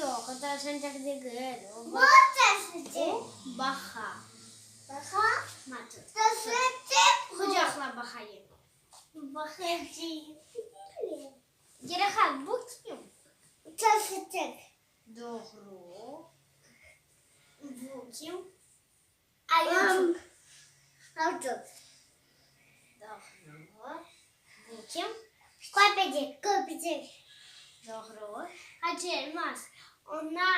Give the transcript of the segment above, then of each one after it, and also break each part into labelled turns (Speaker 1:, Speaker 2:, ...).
Speaker 1: Yoq, o tavşançıq degil. O baha. Qucaqla bahayım. Gerihan, bu kim? Doğru. Bu kim? Ayucuq. Doğru. Bu kim? Köpecik. Köpecik. Doğru. Hacı Elmaz, ona.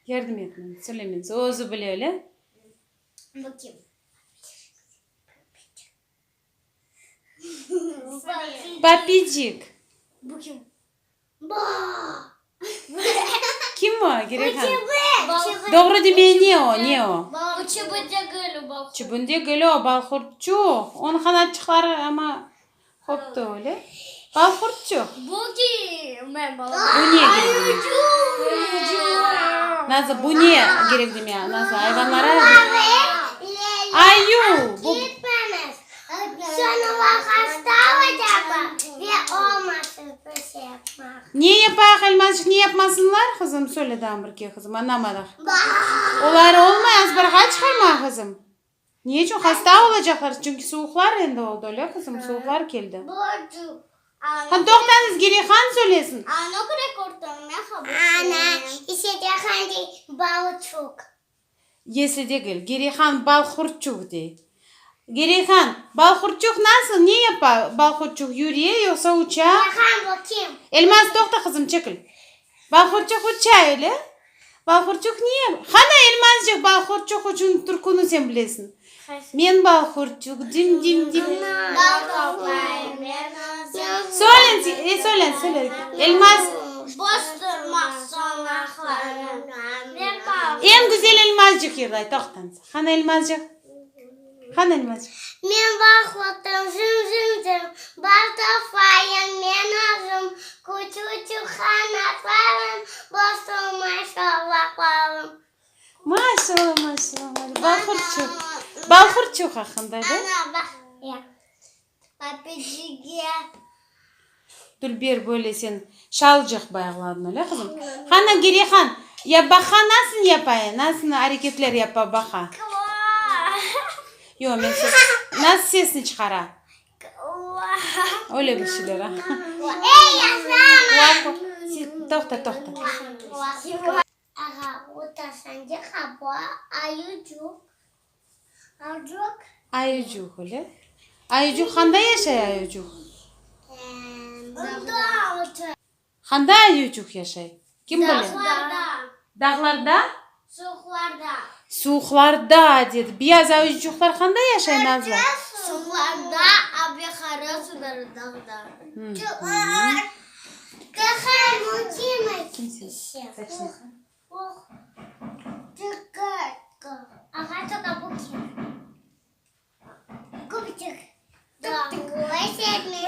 Speaker 2: Yardım etmem, söylemez. O özü bile, öyle?
Speaker 1: Bu kim?
Speaker 2: Papicik.
Speaker 1: Bu kim?
Speaker 2: Kim o, Gireyhan? Doğru demeye ne o, ne o? Çubun degil o, balhurtçuq. Onıñ qanatçıqları amma qoptı, öyle? Balhurtçuq.
Speaker 1: Bu kim?
Speaker 2: Bu ne kerek demeye? Nazlı, bu ne kerek demeye, Nazlı, ayvanlara? Ayu! Bu. Ne yapayıq, Elmazçıq, ne yapmasınlar, qızım? Söyle daa bir kere, qızım, añlamadıq. Olar olmay, azbarğa çıqarma, qızım. Ne içün? Hasta olacaqlar, çünki suvuqlar endi oldı, öyle, qızım, suvuqlar keldi. Han, toqtañız, Gereyhan söylesin. Yesli degil, Gereyhan balhurtçuq dey. Gereyhan, balhurtçuq nasıl, ne yapa balhurtçuq, yüre yoqsa uça? Elmaz, toqta, qızım, çekil. Balhurtçuq uça, öyle? Balhurtçuq ne yapa? Qana, Elmazcıq, balhurtçuq içün türküni sen bilesiñ. Men balhurtçuq, dim-dim-dim. Söylen, e, söylen, söyle. Elmaz. Eñ güzel Elmazcıq yırlay, toqtañız. Qana, Elmazcıq? Qana, Elmazcıq?
Speaker 1: Men balhurtım, zım-zım-zım, bal toplayım men özüm, küçüçük qanatlarım, bozulmay şolaqlarım.
Speaker 2: Maşallah, maşallah, Balhurçuq. Balhurçuq aqqında, da?
Speaker 1: Ana, baq, ya, papicige.
Speaker 2: Dülber, böyle sen şalcıq bayğladın, öyle, qızım? Qana, Gereyhan, ya baqa nasıl yapa, nasıl areketler yapa baqa? Yoq, men nasıl sesini çıqara? Öyle bir şeyler, a? Toqta, toqta.
Speaker 1: Ağa, o tavşancıq, a bu ayucuq. Ayucuq.
Speaker 2: Ayucuq, öyle? Ayucuq qanda yaşay, ayucuq? Qanda ayucuq yaşay? Kim bile?
Speaker 1: Dağlarda.
Speaker 2: Dağlarda?
Speaker 1: Suvuqlarda.
Speaker 2: Suvuqlarda, dedi. Beyaz ayucuqlar qanda yaşay, Nazlı?
Speaker 1: Suvuqlarda, a be qara suları dağda.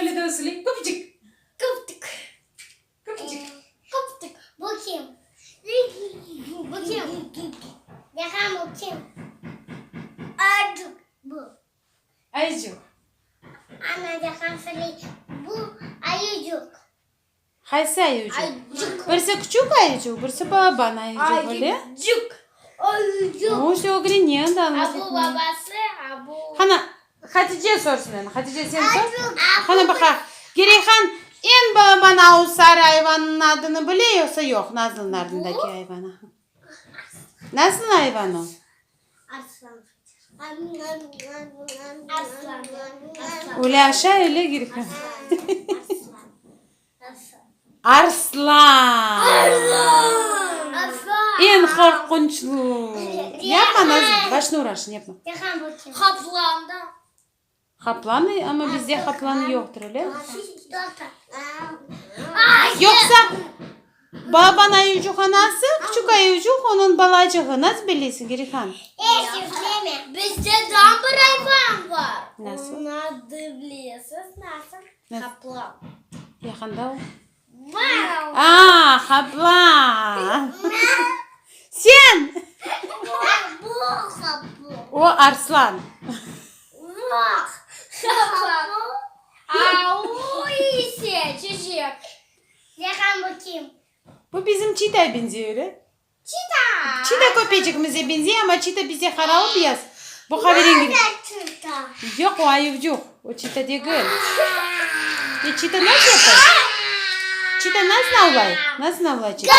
Speaker 2: Öyle de söyleyip, Köpücik! Köpücik! Ayıcıq. Qaysı ayucıq? Birisi küçük ayucıq, birisi balaban ayucıq, öyle? O, ögrengen de Qana, Hatice sorsın endi. Hatice, sen sor. Qana, baqayıq. Gereyhan, eñ balaban avuz sarı ayvanınıñ adını bile yoqsa yoq? Nazlınıñ ardındaki ayvanı. Nasıl ayvan o? Öyle aşa, öyle girgen. Arslan! Eñ qorqunçlı. Yapma, Nazım, başını urarsıñ, yapma. Qaplan, amma bizde qaplan yoqtır, öyle? Yoqsa, balaban ayucuq anası, küçük ayucuq onıñ balacığı. Nasıl belleysiñ, Gerihan?
Speaker 1: Bizde daa bir ayvan bar.
Speaker 2: Nasıl?
Speaker 1: Onıñ adı bilesiz nasıl? Qaplan.
Speaker 2: Yaqında o. Aa, qaplan! Sen! O, arslan.
Speaker 1: A o ise çiçek.
Speaker 2: Bu bizim çitaya benziyor, öyle?
Speaker 1: Çita.
Speaker 2: Çita köpeçigimize benziy, amma çita bizde qaralı beyaz. Bu qaverengi. Yoq, o ayuvcıq. O çita degil. E, çita nasıl yapar? Çita nasıl avlay? Nasıl avlay çita?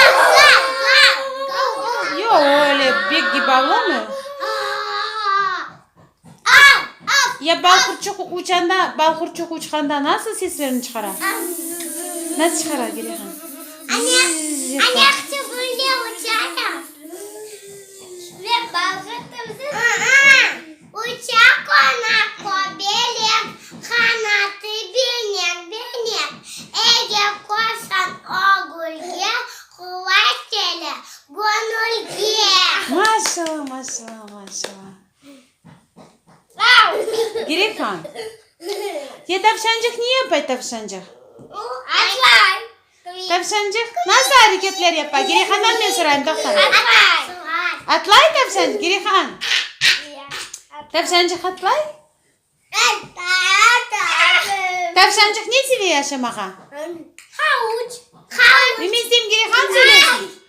Speaker 2: Yoq, o öyle bek kibi avlamay. Ya balqurtçıq uçanda, balqurtçıq uçqanda nasıl seslerini çıqara? Nasıl çıqara, Gerihan? Maşallah, maşallah, maşallah. Gerihan, ya tavşancıq ne yapay, tavşancıq? Tavşancıq nasıl areketler yapa? Gerihandan men sorayım, toqta. Atlay tavşancıq, Gerihan? Tavşancıq atlay? Tavşancıq ne seve yaşamağa? Men isteyim Gerihan söylesin.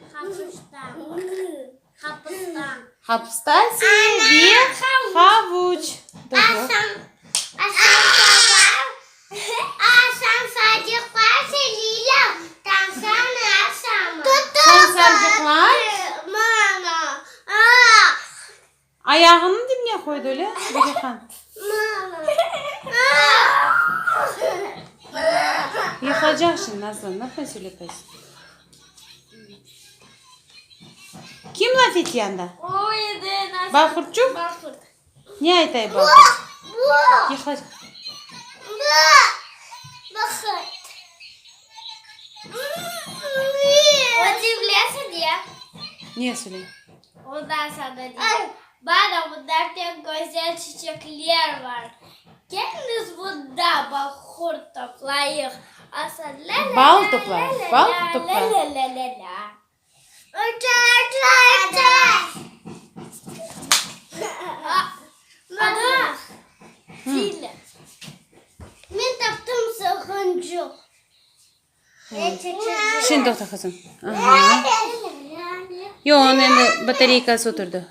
Speaker 2: Qapısta seve havuç. Doğru. Sansarcıqlar ayağını dibine qoydı, öyle, Gerihan? Yıqılacaq şimdi, Nazlı, ne söylepaysıñ? Kim laf ete anda? Balqurtçuq? Ne aytay balqurt? Ne söyley? Bal toplayıq, bal toplayıq. Şimdi toqta, qızım. Aha. Yoq, onıñ endi batareykası oturdı.